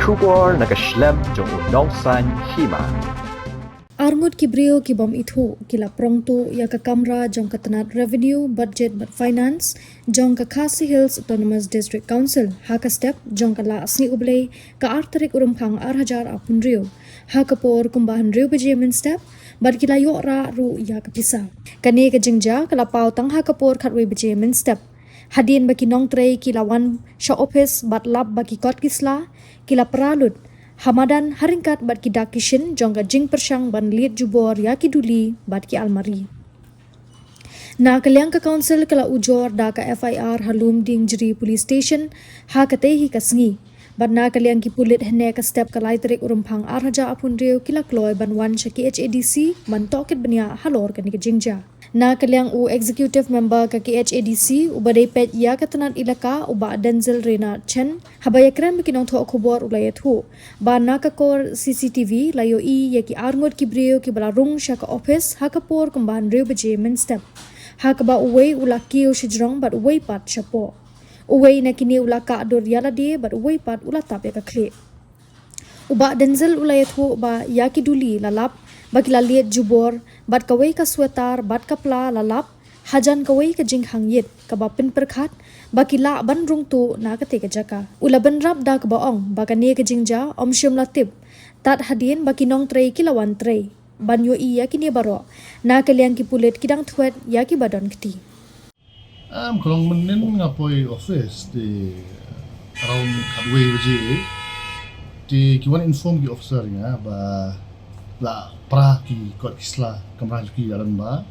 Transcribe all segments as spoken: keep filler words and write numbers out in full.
Khubor na ka shlem jong u nongsan hima. Arngut ki briew ki bym ithuh ki la prong tuh ïa ka kamra jong ka tnat Revenue, Budget bad Finance jong ka Khasi Hills Autonomous District Council ha ka step jong ka la sngi U Blei ka ar tarik u Rymphang ar hajar arphew hynriew ha ka por kumba hynriew baje mynstep, bad ki la ïoh rah ruh ïa ka pisa. Kane ka jingjia ka la paw tang ha ka por khatwei baje mynstep. Hadien ba ki nongtrei ki la wan sha ophis bad lap ba ki kot ki sla ki la pra lut ha madan ha ryngkat bad ki dak ki shin jong ka jingpyrshang ban lied jubor ïa ki duli bad ki almari. Na ka liang ka council ka la ujor da ka F I R ha Lumdiengjri Police Station ha katei hi ka sngi. Bad na ka liang ki pulit hynne ka step ka lai tarik u Rymphang ar hajar arphew hynriew ki la kloi ban wan sha K H A D C ban tohkit bniah halor kane ka jingjia. Na ka liang u executive member ka K H A D C uba dei peit ïa ka tnat elaka u Bah Denzil Reynard Chen, haba ïakren bad ki nongthoh khubor u la ïathuh ba na ka kor C C T V la ïohi ïa ki arngut ki briew kiba la rung sha ka ophis ha ka por kumba hynriew baje mynstep, ha kaba uwei u la kiew shajrong bad uwei pat shapoh. Uwei na kine u la kah dur ïa lade bad uwei pat u la tap ïa ka khlieh. U Bah Denzil u la ïathuh ba ïa ki duli la lap ba ki la lied jubor bad kawei ka sweater bad ka pla la lap hajan kawei ka jingkhang ïit kaba pynpyrkhat ba ki lah ban rung tuh na katei ka jaka. U la bynrap da kaba ong ba kane ka jingjia ym shym la tip tad hadien ba ki nongtrei ki la wan trei. Ban ïohi ïa kine baroh, na ka liang ki pulit ki dang thwet ïa kiba don kti. Am, ka long mynnin nga poi office te around khatwei baje. Te ki wan inform ki officer ïa nga ba la pra ki kot ki sla, kamra jong ki, ïalam ba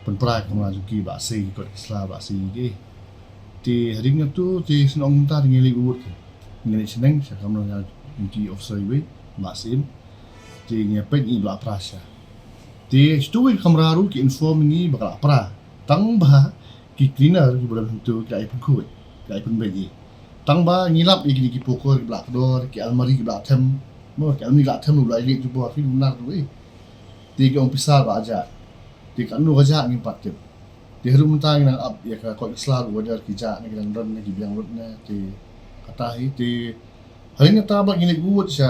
pynpra kamra jong ki, ba sei ki kot ki sla, ba sei ki. Te hadien kata te sngewbha mynta te ngi leit bud ki. Ngi leit shneng sha kamra jong ki officer iwei, Bah Syiem. Te ngi peit ngi, ba la pra sha. Te shitu wei kamra ruh ki inform ngi ba ka la pra. Tang ba ki cleaner kiba don hangtu ki la ïa pynkhuid, ki la ïa pynbeit ïa. Tang ba ngi lap ïa kine ki poker kiba la kdor, ki almari kiba la them. Mo, ki almari kiba la them ruh la ïa leit jubor, phi, nar ruh ïa. Te ki ong pisa ba jia. Te katno ka jia ngim pat tip. Te haduh mynta ngi nang ap ïa ka kot ki sla ruh, whether ki jia ne ki dang don ne ki biang lut ne, te kata hi. Te hadien kata ba ngi leit bud sha,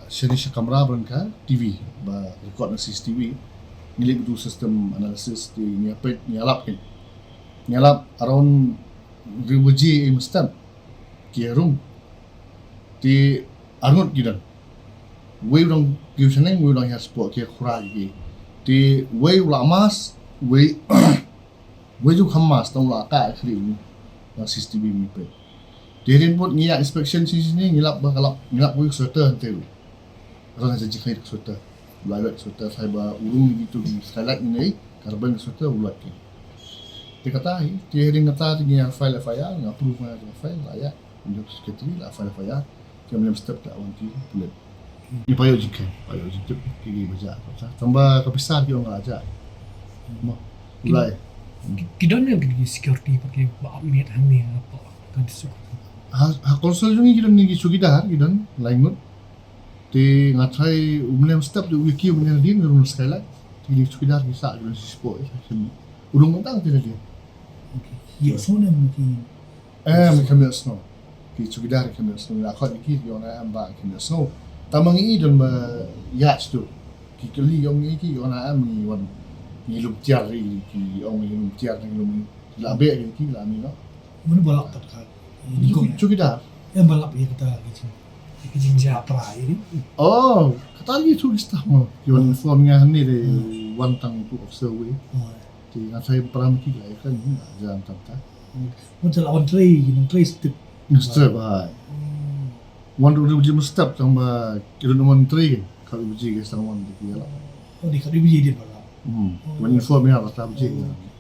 shane sha kamra ba don ka T V ba record na C C T V. Ngi leit bud system analysis, te ngi ïa peit, ngi ïa lap kin. Ngi ïa lap around hynriew baje mynstep ki ïa rung. Te arngut ki don. Wei u dang kiew shaneng, wei u dang hiar shapoh, ki ïa khura ki. Te wei u la mask, wei, wei ju kham mask, tang u la kah khlieh u. Na C C T V ngi peit. Te hadien bud ngi ïa inspection shisha ne, ngi lap ba ka lap, ngi lap wei sweater hangtei ruh. Rang ha jingkhang ïa ka sweater. U la ïoh sweater, sai ba u rung ïa kitu ki skylight ngi ne, ka rben sweater u la ki. Te kata hi, te hadien kata te ngi ïa file F I R, ngi approve, ngi ïa file, la ïa. Ngi secretary la file F I R, ki ym lem step, la wan ki pulit. Ngi payok jingkhang, payok jingtip ki, ki ba jia. Tang ba ka pisa ki ong la jia. Mo, u lai. Ki, ki don ne ki security ba ki ba ap miet hangne hapoh ka district. Ha, ha council jong ngi ki don ne ki chowkidar, ki don lai ngut. Te nga tharai u mlem step te u ïa kiew mynne hadien, u rung skylight. Te ki chowkidar ki sah, ki don shisha, eh, ki u rung mynta te hadien. Okay. Ïa, so ne ki Em, ki kham ïohsngew. Ki chowkidar ki kham ïohsngew. Nga khot ïa ki, ki ong em, ba ki kham ïohsngew. Tang ma ngi don ba ïa shitu. Ki kylli ïa ngi, ki ong em, ngi wan, ngi lum tiar ri, ki ong ngi lum tiar, ngi lum, la beh ri ki, la mi no. Mano ba lap pat ka? Ki chowkidar. Em, ba lap ïa kata ki jing, ki jingjia pra ïa ri. Oh, kata ki tu ki staff mo. Ki wan inform nga hangne de, wan tang tu officer wei. Oh. Te nga tharai para ma ki la ïa kren, hmm, jan tam ta. Mo, te la wan trei, ki nongtrei step. Ngi step, ai. Hmm. Wan ruh ruh jim step, tang ba ki ruh wan trei, ka ruh ji ki step wan ki ïa la. Oh, di ka ruh ji di para. Hmm. Oh. Wan inform ïa ba tam ji. Oh, okay.